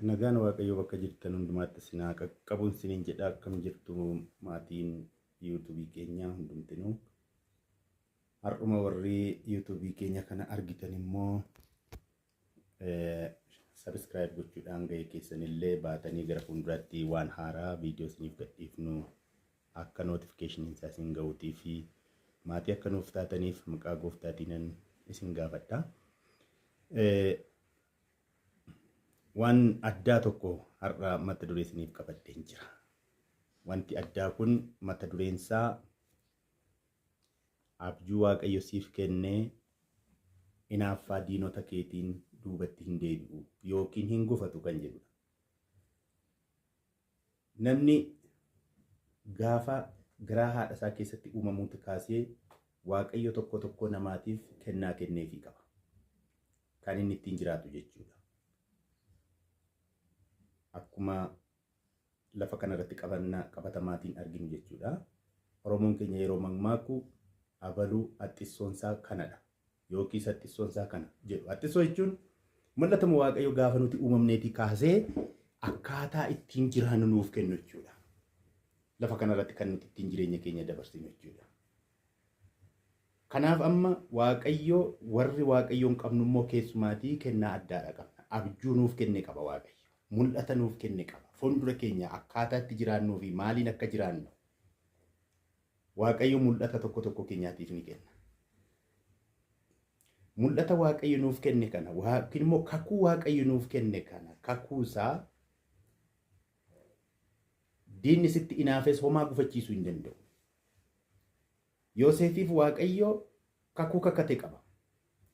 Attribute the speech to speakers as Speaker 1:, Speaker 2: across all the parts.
Speaker 1: Nagaan Waaqayyoo bakka jirtan hundumaatti isin haa qaqqabuun isiniin jedha. Akkam jirtu maatiin yuutuubii keenyaa hundumtinuu. Har'uma warri yuutuubii keenya kana argitan immoo sabiskiraayib gochuudhaan gahee keessanillee baatanii gara fuulduraatti waan haaraa viidiyoo isiniif gadhiifnu akka nootifikeeshiniin isaa isin gahuutii fi maatii akka nuuf taataniif maqaa gooftaatiinan isin gaafadha. Waan addaa tokko har'a mata duree isiniif qabadheen jira. Wanti addaa kun mata dureen isaa abjuu Waaqayyo siif kennee inaaffaa diinota keetiin duubatti hin deebi'u yookiin hin gufatu kan jedhudha. Namni gaafa garaa haadha isaa keessatti uumamuuti kaasee Waaqayyo tokko tokko namaatiif kennaa kenneefii qaba. Kan inni ittiin jiraatu jechuudha. Akkuma lafa kanarratti qabatamaatiin arginu jechuudha. Oromoon keenya yeroo mammaaku abaluu haxxissoonsaa kanadha yookiis haxxissoonsaa kana jedhu. Haxxissoo jechuun mul'atuma Waaqayyo gaafa nuti uumamneetii kaasee akkaataa ittiin jiraannu nuuf kennu jechuudha. Lafa kanarratti kan nuti ittiin jireenya keenya dabarsinu jechuudha. Kanaaf amma Waaqayyo warri Waaqayyoon qabnu immoo keessumaatii kennaa addaadha qabna. Abjuu nuuf kenne qaba Waaqayyo. Mul'ata nuuf kenne qaba. Fuuldura keenya akkaataa itti jiraannuu fi maaliin akka jiraannu Waaqayyo mul'ata tokko tokko keenyaatiif ni kenna. Mul'ata Waaqayyo nuuf kenne kana yookiin immoo kakuu Waaqayyo nuuf kenne kana kakuu isaa diinni sitti inaafes homaa gufachiisuu hin danda'u. Yoosefiif Waaqayyo kakuu kakate qaba.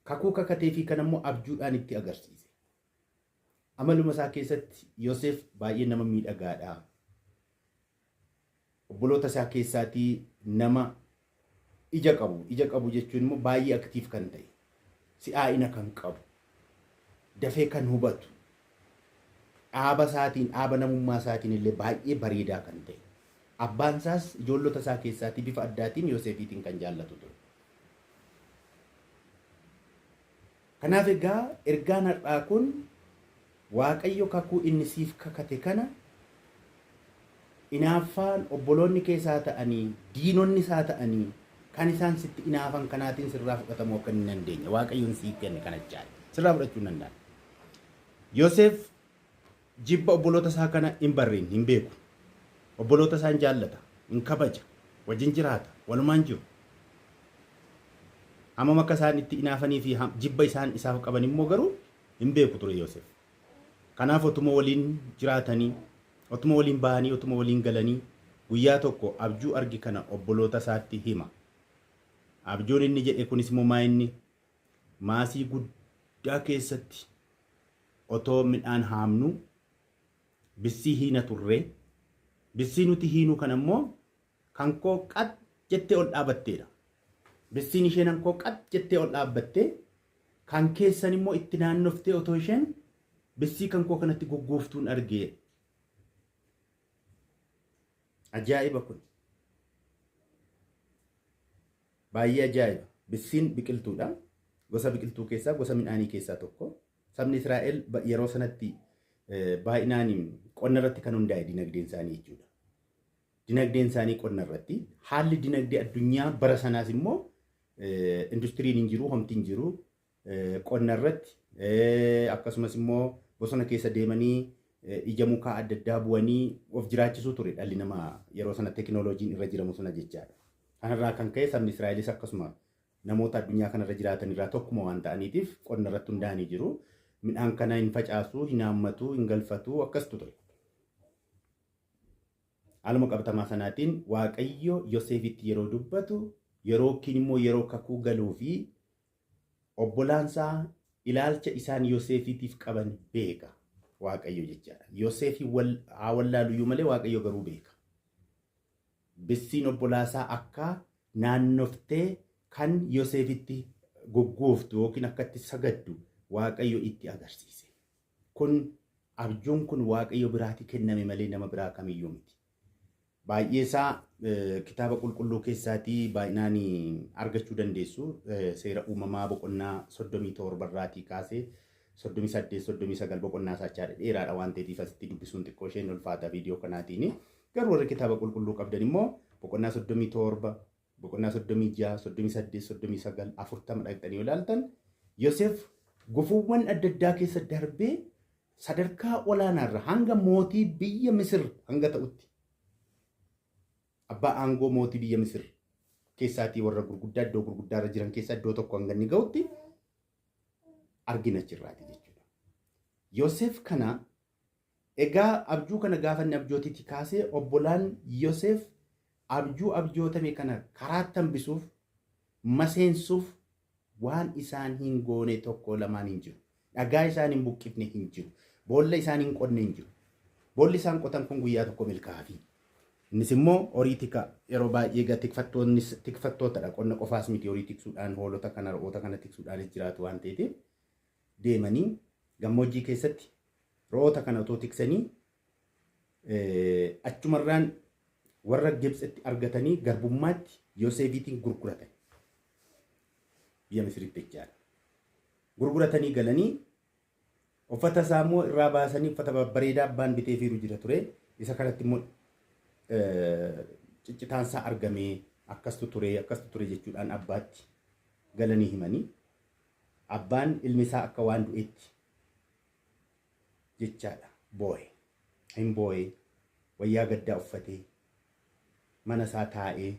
Speaker 1: Kakuu kakatee fi kan ammoo abjuudhaan itti agarsiise. Amaluma isaa keessatti Yoosef baay'ee nama miidhagaadha. Obboloota isaa keessaatii nama ija qabu. Ija qabu jechuun immoo baay'ee aktiif kan ta'e, si'aa'ina kan qabu, dafee kan hubatu, dhaaba isaatiin, dhaaba namummaa isaatiin illee baay'ee bareedaa kan ta'e. Abbaan isaas ijoollota isaa keessaatii bifa addaatiin Yoosefiitiin kan jaallatu ture. Kanaaf egaa ergaan har'aa kun Waaqayyo kakuu inni siif kakate kana inaaffaan obboloonni kee isaa ta'anii diinonni isaa ta'anii kan isaan sitti inaafan kanaatiin sirraa fudhatamuu akka hin dandeenye Waaqayyoon siif kenne kana jechaadha. Sirraa fudhachuu hin danda'an. Yoseef jibba obboloota isaa kana hin barreen hin beeku. Obboloota isaa hin jaallata, hin kabaja, wajjin jiraata, walumaan jiru. Hammam akka isaan itti inaafanii fi jibba isaan isaaf qaban immoo garuu hin beeku ture Yoosef. Kanaaf otuma waliin jiraatanii, otuma waliin bahanii, otuma waliin galanii guyyaa tokko abjuu arge kana obboloota isaatti hima. Abjuun inni jedhe kunis immoo maa inni maasii guddaa keessatti otoo midhaan haamnu bissii hiina turre. Bissii nuti hiinu kana immoo kan koo qax jettee ol dhaabatteedha. Bissiin isheen kan koo qax jettee ol dhaabbattee kan keessan immoo itti naannoftee otoo isheen bissii kan koo kanatti gugguuftuun argee. Ajaa'iba kun. Baay'ee ajaa'iba. Bissiin biqiltuudha. Gosa biqiltuu keessaa gosa midhaanii keessaa tokko. Sabni Israa'el yeroo sanatti baay'inaan qonna irratti kan hundaa'e dinagdeen isaanii jechuudha. Dinagdeen isaanii qonna irratti. Haalli dinagdee addunyaa bara sanaas immoo industiriin hin jiru, homti hin jiru. Qonna irratti akkasumas immoo bosona keessa deemanii ija mukaa adda addaa bu'anii of jiraachisuu ture dhalli namaa yeroo sana teekinooloojiin irra jiramu sana jechaadha. Kanarraa kan ka'e sabni Israa'elis akkasuma namoota addunyaa kanarra jiraatan irraa tokkuma waan ta'aniitiif qonna irratti hundaa'anii jiru. Midhaan kana hin facaasu, hin haammatu, hin galfatu akkastu ture. Haaluma qabatamaa sanaatiin Waaqayyo Yoseefitti yeroo dubbatu yeroo yookiin immoo yeroo kakuu galuu fi obbolaansaa ilaalcha isaan Yoseefiitiif qaban beeka Waaqayyo jechaadha. Yoseefi haa wallaaluyyuu malee Waaqayyo garuu beeka. Bissiin obbolaasaa akka naannoftee kan Yoseefitti gugguuftu yookiin akka itti sagaddu Waaqayyo itti agarsiise. Kun abjuun kun Waaqayyo biraati kenname malee nama biraa kamiyyuu miti. Baay'ee isaa kitaaba qulqulluu keessaatii baay'inaan argachuu dandeessu. Seera uumamaa boqonnaa 37 irraatii kaasee 38 39 boqonnaa isaa jechaadha. Dheeraadha waan ta'eef asitti dubbisuun xiqqoo isheen ulfaata viidiyoo kanaatiin. Garuu warri kitaaba qulqulluu qabdan immoo boqonnaa 37, boqonnaa 36, 38, 39, 40 dhaqxanii yoo ilaaltan Yoseef gufuuwwan adda addaa keessa darbee sadarkaa olaanaarra hanga mootii biyya Misir hanga ta'utti abbaa aangoo mootii biyya Misir keessaatii warra gurguddaa iddoo gurguddaa irra jiran keessaa iddoo tokko hanga inni ga'utti argina achirraati jechuudha. Yoseef kana egaa abjuu kana gaafa inni abjootitti kaasee obbolaan Yoseef abjuu abjootame kana karaatti hambisuuf maseensuuf waan isaan hin goone tokko lamaan hin jiru. Dhagaa isaan hin buqqifne hin jiru. Boolla isaan hin qonne hin jiru. Boolli isaan qotan kun guyyaa tokko milkaa'afi. Innis immoo horii tika yeroo baay'ee egaa tikfattoonnis tikfattootadha. Qonna qofaas miti horii tiksuudhaan hoolota kana re'oota kana tiksuudhaanis jiraatu waan ta'eef deemanii gammoojjii keessatti re'oota kana otoo tiksanii achumarraan warra Gibxitti argatanii garbummaatti Yoseefiitiin gurguratan. Biyya Misiritti jechaadha. Gurguratanii galanii uffata isaa immoo irraa baasanii uffata babbareedaa abbaan biteefiiru jira ture. Isa kanatti immoo ciccitaan isaa argamee akkastu ture akkastu ture jechuudhaan abbaatti galanii himanii abbaan ilmi isaa akka waan du'eetti jechaadha boo'e. Hin boo'e wayyaa gaddaa uffatee mana isaa taa'ee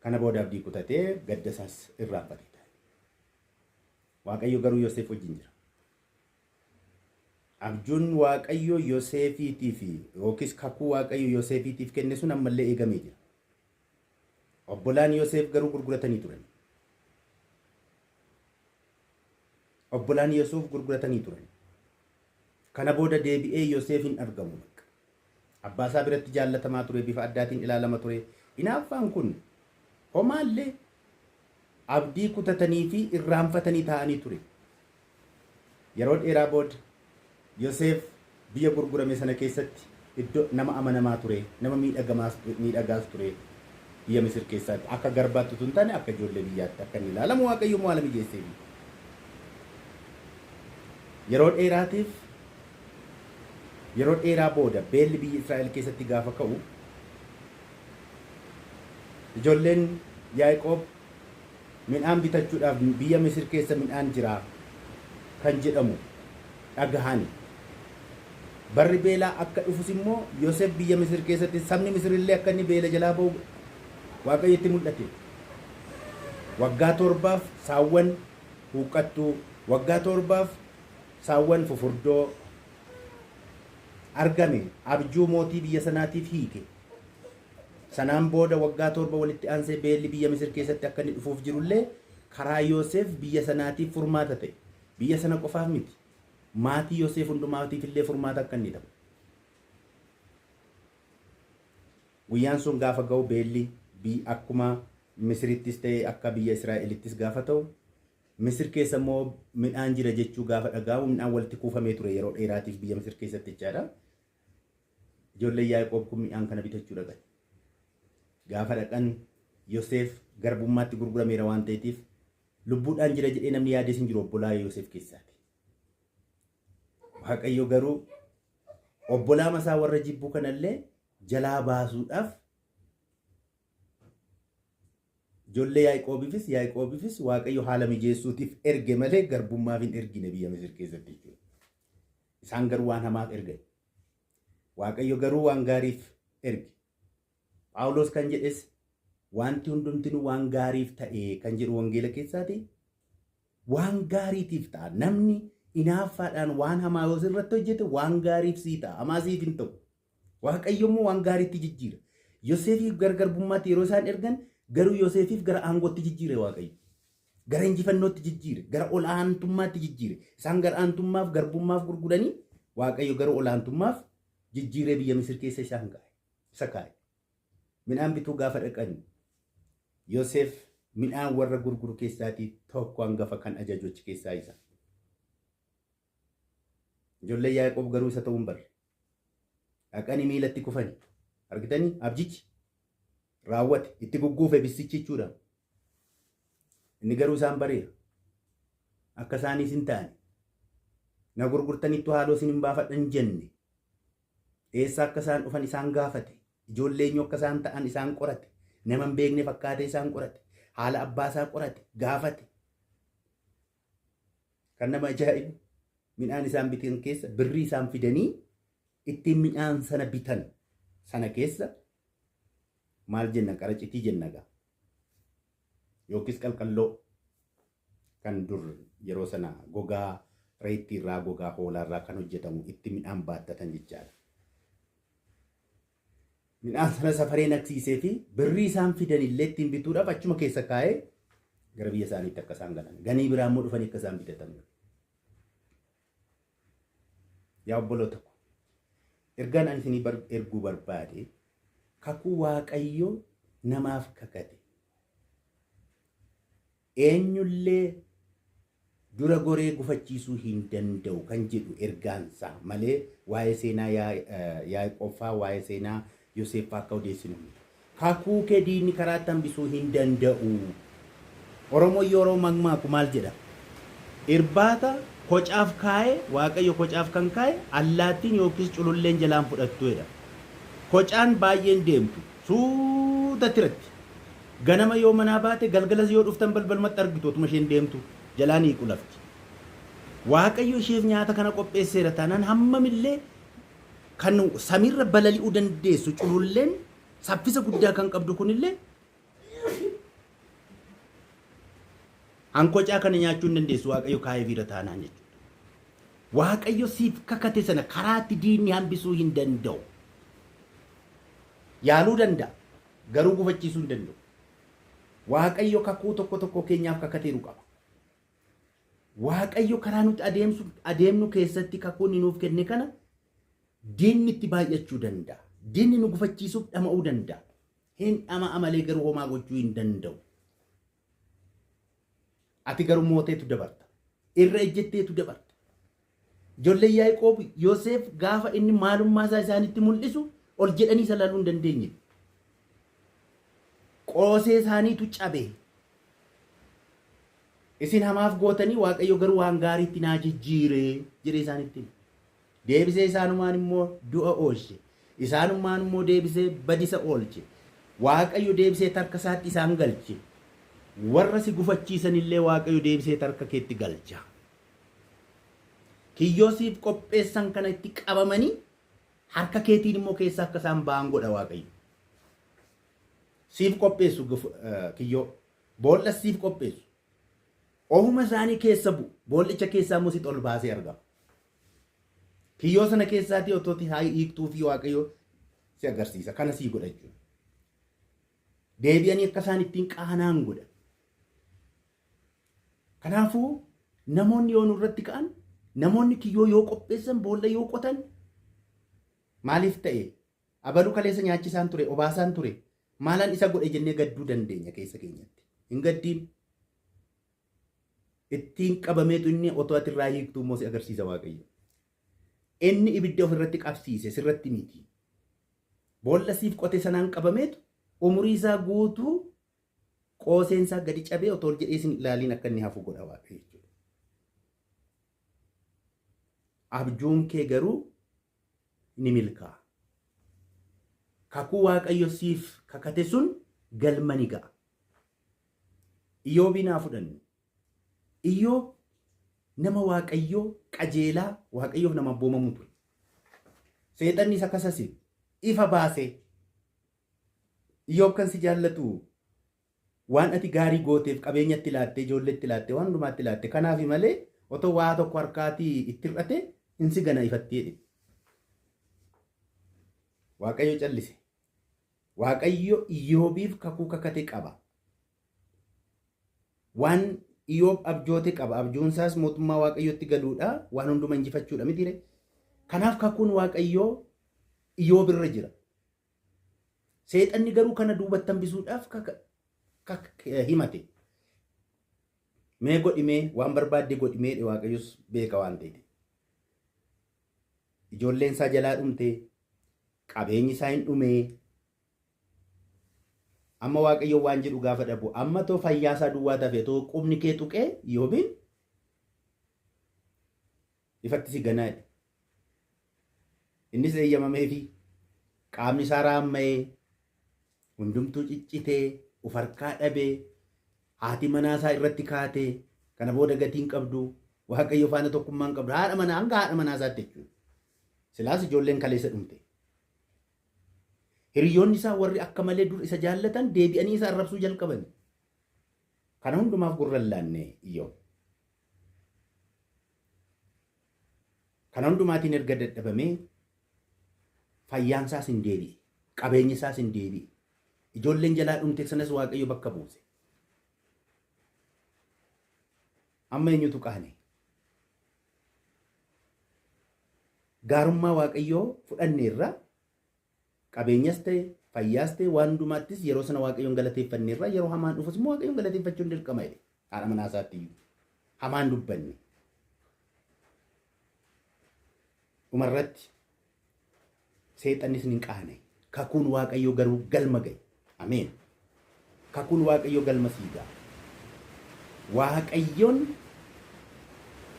Speaker 1: kana booda abdii kutatee gadda isaas irraanfatee taa'e. Waaqayyo garuu Yoseef wajjin jira. Abjuun Waaqayyo Yoseefiitiif yookiis kakuu Waaqayyo Yoseefiitiif kenne sun ammallee eegamee jira. Obbolaan Yoseef garuu gurguratanii turan. Obbolaan Yoseef gurguratanii turan. Kana booda deebi'ee Yoseef hin argamu. Bakka. Abbaa isaa biratti jaallatamaa ture, bifa addaatiin ilaalama ture. Hinaaffaan kun homaallee abdii kutatanii fi irraanfatanii taa'anii ture. Yeroo dheeraa booda Yoseef biyya gurgurame sana keessatti iddoo nama amanamaa ture, nama miidhagaas ture biyya Misir keessaatti akka garbaatti utuu hin taane akka ijoollee biyyaatti akka inni ilaalamu Waaqayyo immoo haala mijeesseefi. Yeroo dheeraatiif yeroo dheeraa booda beelli biyya Israa'el keessatti gaafa ka'u ijoolleen Yaaqoob midhaan bitachuudhaaf biyya Misir keessa midhaan jira kan jedhamu dhagahani. Barri beelaa akka dhufus immoo Yoseef biyya Misir keessatti sabni Misir illee akka inni beela jalaa ba'u Waaqayyo itti mul'ate. Waggaa torbaaf saawwan huuqqattuu, waggaa torbaaf saawwan fufurdoo argame abjuu mootii biyya sanaatiif hiike. Sanaan booda waggaa torba walitti aansee beelli biyya Misir keessatti akka inni dhufuuf jirullee karaa Yoseef biyya sanaatiif furmaata ta'e. Biyya sana qofaaf miti. Maatii Yoseef hundumaatiif illee furmaata akka inni ta'u. Guyyaan sun gaafa ga'u beelli akkuma Misirittis ta'e akka biyya Israa'elittis gaafa ta'u Misir keessa immoo midhaan jira jechuu gaafa dhaga'amu midhaan walitti kuufamee ture yeroo dheeraatiif biyya Misir keessatti jechaadha. Ijoolleen Yaaqoob kun midhaan kana bitachuu dhaqan. Gaafa dhaqan Yoseef garbummaatti gurgurameera waan ta'eetiif lubbuudhaan jira jedhee namni yaades hin jiru obbolaa Yoseef keessaati. Waaqayyo garuu obbolaa masaa warra jibbuu kanallee jalaa baasuudhaaf ijoollee Yaaqoobiifis Yaaqoobiifis Waaqayyo haala mijeessuutiif erge malee garbummaaf hin ergine biyya Misir keessatti jechuudha. Isaan garuu waan hamaaf ergan. Waaqayyo garuu waan gaariif erge. Phaawulos kan jedhes wanti hundumtinuu waan gaariif ta'e kan jedhu wangeela keessaati. Waan gaariitiif ta'a. Namni inaaffaadhaan waan hamaa yoo sirratti hojjete waan gaariif sii ta'a. Hamaa siif hin ta'u. Waaqayyo immoo waan gaariitti jijjiira. Yoseefiif gara garbummaatti yeroo isaan ergan garuu Yoseefiif gara aangootti jijjiire Waaqayyo. Gara injifannootti jijjiire. Gara ol'aantummaatti jijjiire. Isaan gara aantummaaf garbummaaf gurguranii Waaqayyo gara ol'aantummaaf jijjiiree biyya Misir keessa isaan kaa'e. Isa kaa'e. Midhaan bituu gaafa dhaqan Yoseef midhaan warra gurguru keessaatii tokko hangafa kan ajaju achi keessaa isa. Ijoolleen Yaaqoob garuu isa ta'uu hin barre. Dhaqanii miilatti kufani. Argitanii abjichi raawwate itti gugguufe bissichi jechuudha. Inni garuu isaan bareera. Akka isaaniis hin taane. Na gurgurtanittu haaloo isin hin baafadhan jenne. Eessa akka isaan dhufan isaan gaafate. Ijoollee eenyu akka isaan ta'an isaan qorate. Nama hin beekne fakkaatee isaan qorate. Haala abbaa isaa qorate. Gaafate. Kan nama ajaa'ibu midhaan isaan bitan keessa birrii isaan fidanii ittiin midhaan sana bitan sana keessa maal jenna qaracitii jenna gaa yookiis qalqalloo kan dur yeroo sana gogaa reettii irraa gogaa hoolaa irraa kan hojjetamu itti midhaan baattatan jechaadha. Midhaan sana safaree naqsiisee fi birrii isaan fidan illee ittiin bituudhaaf achuma keessa kaa'ee gara biyya isaaniitti akka isaan galan. Ganii biraa immoo dhufanii akka isaan bitatan. Yaa obboloota ko, ergaan ani isinii erguu barbaade kakuu Waaqayyo namaaf kakate eenyullee dura goree gufachiisuu hin danda'u kan jedhu ergaansaa malee waa'ee seenaa Yaaqoob waa'ee seenaa Yoseef akka odeessinu miti. Kakuu kee diinni karaatti hambisuu hin danda'u. Oromoon yeroo mammaaku maal jedha? Irbaata kocaaf kaa'e, Waaqayyo kocaaf kan kaa'e allaattiin yookiis cululleen jalaan fudhattu jedha. Kocaan baay'een deemtu suuta tiratti. Ganama yoo manaa baate galgalas yoo dhuftan balbalumatti argitu otuma isheen deemtu jalaan hiiqu lafti. Waaqayyo isheef nyaata kana qopheesseera taanaan hammamillee kan samiirra balali'uu dandeessu cululleen saffisa guddaa kan qabdu kunillee hankocaa kana nyaachuu hin dandeessu Waaqayyo kaa'eefiira taanaan jechuudha. Waaqayyo siif kakate sana karaatti diinni hambisuu hin danda'u. Yaaluu danda'a. Garuu gufachiisuu hin danda'u. Waaqayyo kakuu tokko tokko keenyaaf kakateeru qaba. Waaqayyo karaa nuti adeemsu adeemnu keessatti kakuu inni nuuf kenne kana diinni itti baay'achuu danda'a. Diinni nu gufachiisuuf dhama'uu danda'a. Hin dhama'a malee garuu homaa gochuu hin danda'u. Ati garuu mooteetu dabarta. Irra ejjetteetu dabarta. Ijoolleen Yaaqoob Yoseef gaafa inni maalummaa isaa isaanitti mul'isu ol jedhanii isa ilaaluu hin dandeenye. Qoosee isaaniitu cabe. Isin hamaaf gootanii Waaqayyo garuu waan gaariitti naa jijjiire jedhee isaanitti hime. Deebisee isaanumaan immoo du'a oolche. Isaanumaan immoo deebisee badisa oolche. Waaqayyo deebisee tarka isaatti isaan galche. Warra si gufachiisan illee Waaqayyo deebisee tarka keetti galcha. Kiyyoo siif qopheessan kana itti qabamanii harka keetiin immoo keessaa akka isaan ba'an godha Waaqayyo. Siif qopheessu kiyyoo. Bool'as siif qopheessu. Ofuma isaanii keessa bu'u. Bool'icha keessaa immoo sitti ol baasee argama. Kiyyoo sana keessaatii otooti haa hiiktuu fi Waaqayyo si agarsiisa. Kana sii godha jechuudha. Deebi'anii akka isaan ittiin qaanaan godha. Kanaafuu namoonni yoo nurratti ka'an, namoonni kiyyoo yoo qopheessan, boolla yoo qotan maaliif ta'e? Abaluu kaleessa nyaachisaan ture, obaasaan ture, maalaan isa godhe jennee gadduu dandeenya keessa keenyatti. Hin gaddiin. Ittiin qabameetu inni otoo ati irraa hiiktuu immoo si agarsiisa Waaqayyo. Inni ibidda ofirratti qabsiise sirratti miti. Boolla siif qote sanaan qabameetu umurii isaa guutuu qooseen isaa gadi cabee otoo ol jedhee sin ilaaliin akka inni hafu godha Waaqayyo jechuudha. Abjuun kee garuu ni milkaa'a. Kakuu Waaqayyo siif kakate sun galma ni ga'a. Iyyoobiin haa fudhannu. Iyyoob nama Waaqayyoo qajeelaa Waaqayyoof nama abboomamu ture. Seexanni isa kasase ifa baasee Iyyoob kan si jaallatu waan ati gaarii gooteef qabeenya itti laatte ijoollee itti laatte waan hundumaa itti laatte kanaafi malee otoo waa tokko harkaatii itti hir'ate hin si gana ifatti jedhe. Waaqayyo callise. Waaqayyo Iyyoobiif kakuu kakate qaba. Waan Iyyoob abjoote qaba. Abjuun isaas mootummaa Waaqayyootti galuudha. Waan hunduma injifachuudha mitiire. Kanaaf kakuun Waaqayyoo Iyyoob irra jira. Seexanni garuu kana duubatti hambisuudhaaf himate. Mee godhimee waan barbaadde godhimee Waaqayyos beeka waan ta'eef. Ijoolleen isaa jalaa dhumte, qabeenyi isaa hin dhumee. Amma Waaqayyo waan jedhu gaafa dhabu, amma too fayyaa isaa duwwaa tafe too qubni kee tuqee Iyyoobiin Ifatti si ganaa jedhe. Innis eeyyamameefi qaamni isaa raamma'ee hundumtuu ciccitee uf harkaa dhabee haati manaa isaa irratti kaatee kana booda gatiin qabdu Waaqayyo faana tokkummaa hin qabdu haadha manaa hanga haadha manaa isaatti jechuudha. Silaas ijoolleen kaleessa dhumte. Hiriyoonni isaa warri akka malee dur isa jaallatan deebi'anii isa arrabsuu jalqaban. Kana hundumaaf gurra hin laanne Iyyoob. Kana hundumaatiin erga dadhabamee fayyaan isaas hin deebi'e. Qabeenyi isaas hin deebi'e. Ijoolleen jalaa dhumte sanas Waaqayyo bakka buuse. Amma eenyutu qaane? Gaarummaa Waaqayyoo fudhanneerra qabeenyas ta'e fayyaas ta'e waan hundumaattis yeroo sana Waaqayyoon galateeffanneerra yeroo hamaan dhufus immoo Waaqayyoon galateeffachuun dirqama jedhe haadha manaa isaatti iyyuu hamaan dubbanne. Dhumarratti seexannis ni qaane kakuun Waaqayyoo garuu galma ga'e. Ameen. Kakuun Waaqayyoo galma sii ga'a. Waaqayyoon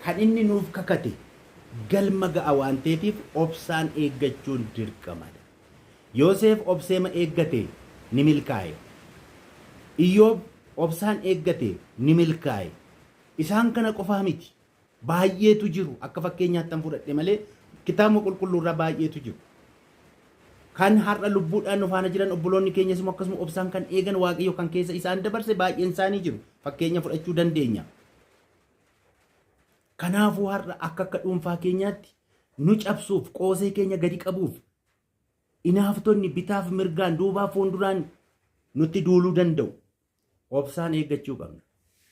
Speaker 1: kan inni nuuf kakate galma ga'a waan ta'eetiif obsaan eeggachuun dirqamadha. Yooseef obseema eeggate ni milkaa'e. Iyyoob obsaan eeggate ni milkaa'e. Isaan kana qofaa miti. Baay'eetu jiru. Akka fakkeenyaattan fudhadhe malee kitaabuma qulqulluurraa baay'eetu jiru. Kan har'a lubbuudhaan nu faana jiran obboloonni keenyas immoo akkasuma obsaan kan eegan Waaqayyo kan keessa isaan dabarse baay'een isaanii jiru. Fakkeenya fudhachuu dandeenya. Kanaafuu har'a akka akka dhuunfaa keenyaatti nu cabsuuf qoosee keenya gadi qabuuf inaaftonni bitaaf mirgaan duubaa fuulduraan nutti duuluu danda'u. Obsaan eeggachuu qabna.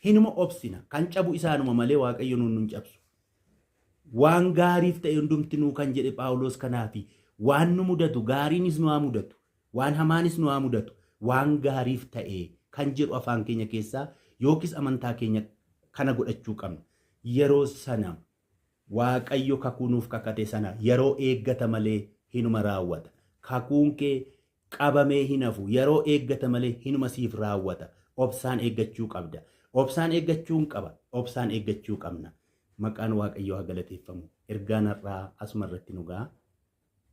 Speaker 1: Hinuma obsina. Kan cabu isaanuma malee Waaqayyo nuun nun cabsu. Waan gaariif ta'e hundumtinuu kan jedhe Phaawulos kanaafi waan nu mudatu gaariinis nu haa mudatu waan hamaanis nu haa mudatu waan gaariif ta'e kan jedhu afaan keenya keessaa yookiis amantaa keenya kana godhachuu qabna. Yeroo sana Waaqayyo kakuu nuuf kakate sana yeroo eeggata malee hinuma raawwata. Kakuun kee qabamee hin hafu. Yeroo eeggata malee hinuma siif raawwata. Obsaan eeggachuu qabda. Obsaan eeggachuun qaba. Obsaan eeggachuu qabna. Maqaan Waaqayyoo haa galateeffamu. Ergaan har'aa asuma irratti nu ga'a.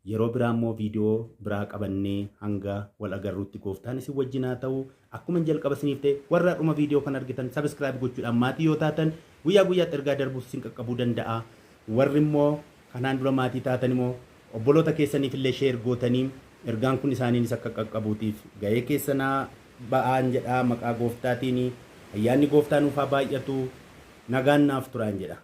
Speaker 1: Yeroo biraa immoo viidiyoo biraa qabannee hanga wal agarruutti gooftaan isin wajjin haa ta'u. Akkuma jalqaba isiniif ta'e warra dhuma viidiyoo kan argitan subscribe gochuudhaan maatii yoo taatan guyyaa guyyaatti ergaa darbuuf isin qaqqabuu danda'a. Warri immoo kanaan dura maatii taatan immoo obboloota keessaniif illee share gootanii ergaan kun isaaniinis akka qaqqabuutiif ga'ee keessanaa ba'aan jedha maqaa gooftaatiin ayyaanni gooftaa nuuf haa baay'atu nagaan naaf turaan jedha.